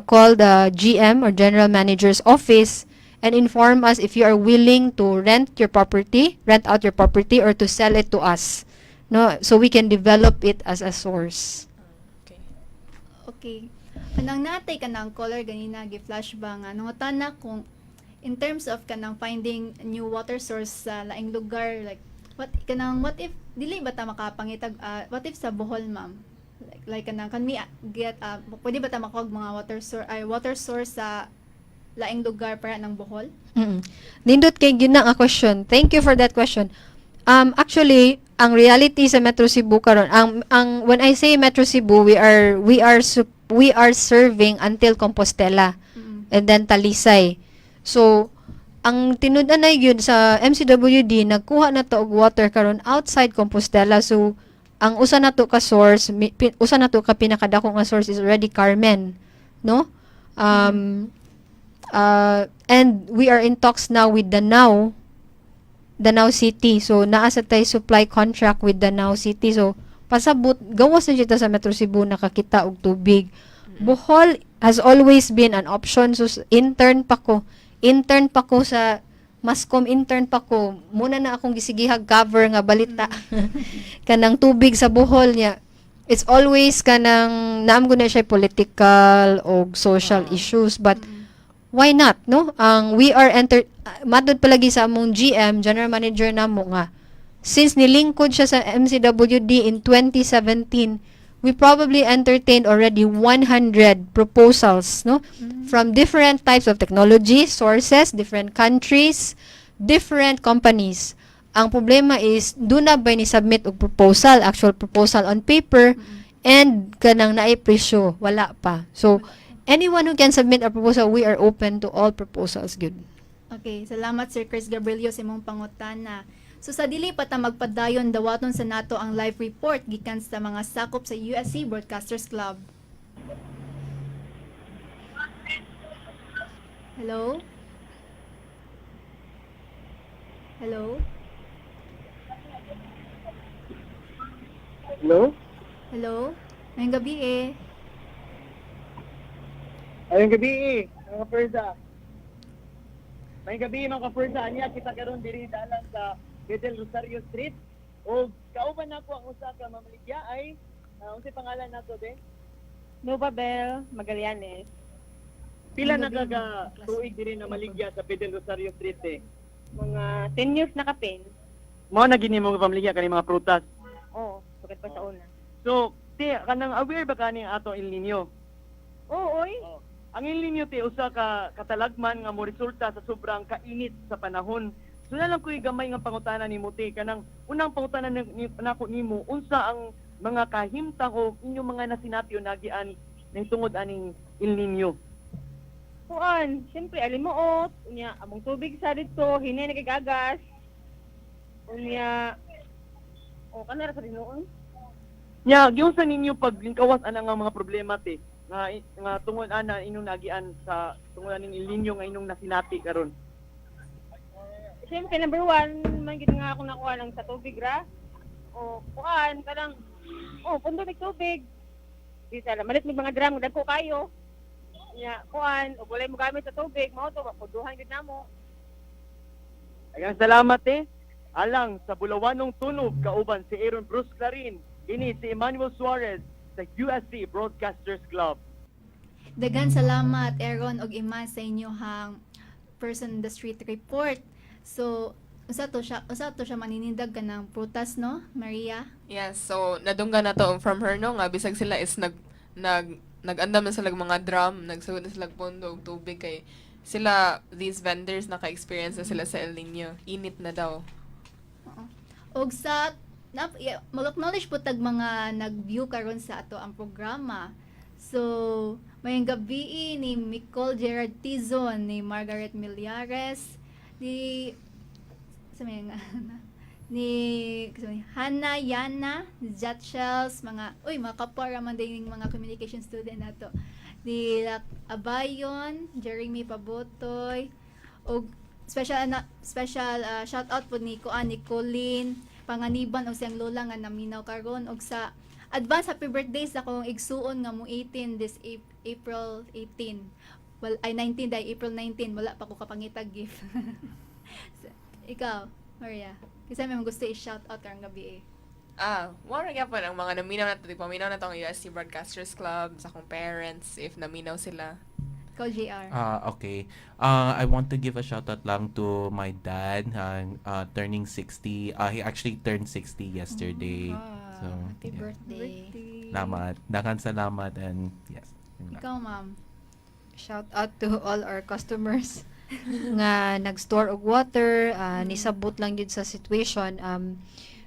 call the GM or general manager's office and inform us if you are willing to rent your property, rent out your property or to sell it to us, no, so we can develop it as a source. Okay. Okay. Kanang natay kanang caller ganina, gi-flash ba nga nangutana kung in terms of kanang finding new water source sa laing lugar, like what kanang what if dili ba ta makapangitag, what if sa Bohol, ma'am, like kanang can we get, pwede ba ta makuha og mga water source ay water source sa laing lugar para ng Bohol? Nindot kay gyud na nga question. Thank you for that question. Actually, ang reality sa Metro Cebu karon, ang when I say Metro Cebu, we are serving until Compostela and then Talisay. So, ang tinud-an na yun sa MCWD, nagkuha na to og water karon outside Compostela. So, ang usa na to ka source, usa na to ka pinakadako nga source is already Carmen, no? And we are in talks now with Danao, Danao City. So naa sa tay supply contract with Danao City. So pasabot gawas na kita sa Metro Cebu nakakita og tubig. Bohol has always been an option. So intern pa ko. Intern pa ko sa Mascom, intern pa ko. Muna na akong gisigihag cover nga balita kanang tubig sa Bohol niya. It's always kanang naam ko na siya political o social issues, but why not, no? Ang we are enter matud palagi sa among GM, general manager namo, nga since nilingkod siya sa MCWD in 2017, we probably entertained already 100 proposals, no, from different types of technology sources, different countries, different companies. Ang problema is duna ba ni submit og proposal, actual proposal on paper, and kanang naay presyo? Wala pa. So anyone who can submit a proposal, we are open to all proposals good. Okay, salamat, Sir Chris Gabrielio, sa imong pangutana. So sa dili pa ta magpadayon, dawaton sa nato ang live report gikan sa mga sakop sa USC Broadcasters Club. Hello? Hello? Hello? Hello? Ngayong gabi eh. Maayong gabi eh, mga kapersa. Maayong gabi, mga kapersa. Ania kita karon diri dalan sa Fidel Rosario Street. O kauban nako ang usa ka mamaligya ay unsay pangalan nato de? Nova Bell Magallanes. Pila na Maayong gabi, ka mga tuig diri na maligya sa Fidel Rosario Street eh? Mga 10 years na kapin. Mao na gini mo pamaligya kani mga prutas? Oo, sukad pa sa una. So, ti kanang aware ba kani atong El Nino? Oo, oy. Ang El Nino ti usa ka katalagman nga moresulta sa sobrang kainit sa panahon. So na lang ko'y gamay nga pangutana nimo te, kanang unang pangutana nako nimo, unsa ang mga kahimtang o inyong mga nasinati o nagian ning tungod aning El Nino? Kuan, siyempre alimuot, unya among tubig sa dito, hinay nagagagas. Unya o kanara sa dinuon. Nya, giunsa ninyo paglingkawas ana nga mga problema te nga tungod ana inyong nagian sa tungod aning El Nino nga inyong nasinati karon? Siyempre number one, man gid nga ako nakuha lang sa tubig ra. O kuan, kanang o pundo mig tubig. Di sa malit mig mga drum, dagko kayo. Unya kuan, ug walay mo gamit sa tubig, mao to punduhan gid namo. Ayan, salamat eh. Alang sa Bulawanong Tunog, kauban si Aaron Bruce Clarin, ini si Emmanuel Suarez sa USC Broadcasters Club. Daghan salamat, Aaron og Iman, sa inyohang person in the street report. So usa to siya maninindag kanang prutas, no, Maria? Yes, so nadunggan na to from her, no, nga bisag sila is nag nag nag-andam na sila og mga drum, nagsugod na sila og pondo og tubig kay sila, these vendors, naka-experience na sila sa El Nino. Init na daw. Og sa na, mag-acknowledge po tag mga nag-view karon sa ato ang programa. So, maayong gabi ni Nicole Gerard Tizon, ni Margaret Millares, ni sa may nga ni sa may Hannah Yana, ni Jat Shells, mga uy, mga kapwa ra man din yung mga communication student nato. Ni Lak Abayon, Jeremy Pabotoy, og special na special shout out po ni kuan ni Colleen Panganiban og siyang lola nga naminaw karon, og sa advance happy birthday sa akong igsuon nga mo 18 this April 18. Well, ay 19 dahil April 19, wala pa ko kapangitag gift. So, ikaw, Maria, kasi may mga gusto i-shout out karong gabi eh? Ah, mao ra gyapon ang mga naminaw na to, di paminaw na to ang USC Broadcasters Club, sa akong parents if naminaw sila. Ikaw, JR. Ah, okay. I want to give a shout out lang to my dad, turning 60. He actually turned 60 yesterday. So, Happy yeah. birthday. Salamat. Daghan salamat and yes. Yun lang. Ikaw, ma'am? Shout out to all our customers nga nag-store og water, nisabot lang jud sa situation.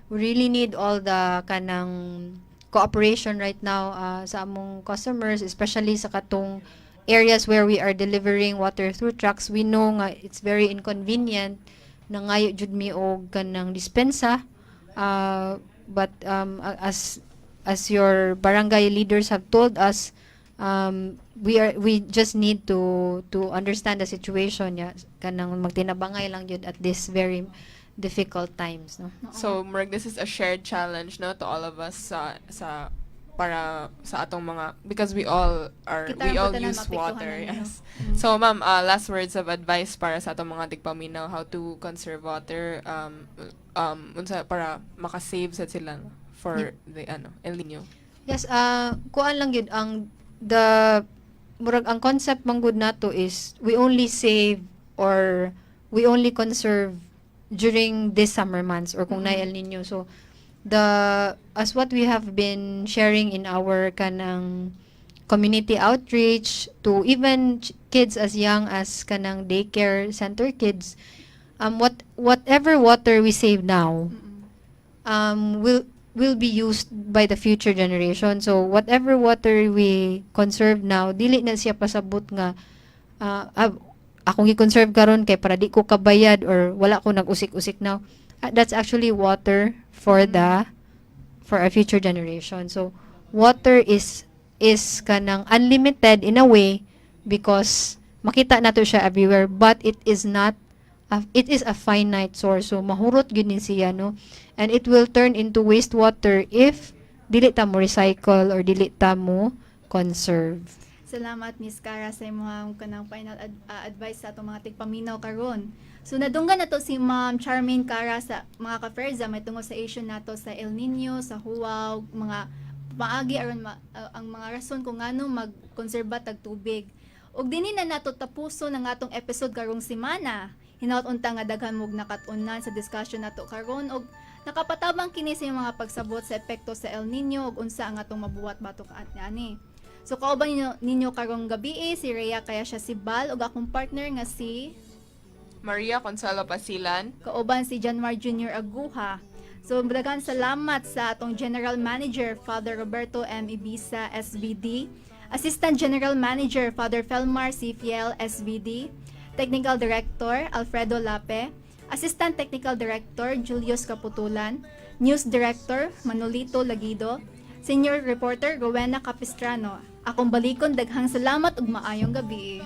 We really need all the kanang cooperation right now sa among customers, especially sa katong areas where we are delivering water through trucks. We know nga it's very inconvenient, nangayo jud mi og kanang dispensa. But as your barangay leaders have told us, We just need to understand the situation, ya kanang magtinabangay lang jud at this very difficult times, no? So, murag this is a shared challenge, no, to all of us sa para sa atong mga, because we all are Kita we ang all tanan use water, maapektuhan ninyo. Yes. So, ma'am, last words of advice para sa atong mga tigpaminaw, how to conserve water, unsa para makasave sa sila for the ano, El Nino? Yes, kuan lang yun ang the murag ang concept man gud nato is we only save or we only conserve during this summer months or kung naay El Nino. So the as what we have been sharing in our kanang community outreach to even kids as young as kanang daycare center kids, whatever water we save now will be used by the future generation. So whatever water we conserve now, dili na siya pasabot nga akong gi-conserve karon kay para di ko kabayad or wala ko nag-usik-usik now. That's actually water for the for our future generation. So water is kanang unlimited in a way because makita nato siya everywhere, but it is not a, it is a finite source. So mahurot gyud ni siya, no? And it will turn into wastewater if dili ta mo recycle or dili ta mo conserve. Salamat, Miss Cara, sa imong kanang final advice sa atong mga tigpaminaw karon. So nadunggan nato si Ma'am Charmaine Cara sa mga ka-Ferza may tungod sa issue nato sa El Nino, sa huwaw, mga paagi aron ang mga rason kung ngano magkonserba tag tubig. Ug dinhi na nato tapuson ang atong episode karong semana. Hinaut unta nga daghan mog nakat-unan sa discussion nato karon og nakapatabang kini sa inyong mga pagsabot sa epekto sa El Nino ug unsa ang atong mabuhat batok ani. So kauban ninyo karong gabi si Rhea kaya siya si Bal ug akong partner nga si Maria Consuelo Pasilan. Kauban si Janmar Jr. Aguha. So daghang salamat sa atong General Manager, Father Roberto M. Ibiza, SVD, Assistant General Manager, Father Felmar C. Fiel, SVD, Technical Director Alfredo Lape, Assistant Technical Director Julius Caputulan, News Director Manolito Lagido, Senior Reporter Rowena Capistrano. Akong balikon, daghang salamat ug maayong gabi.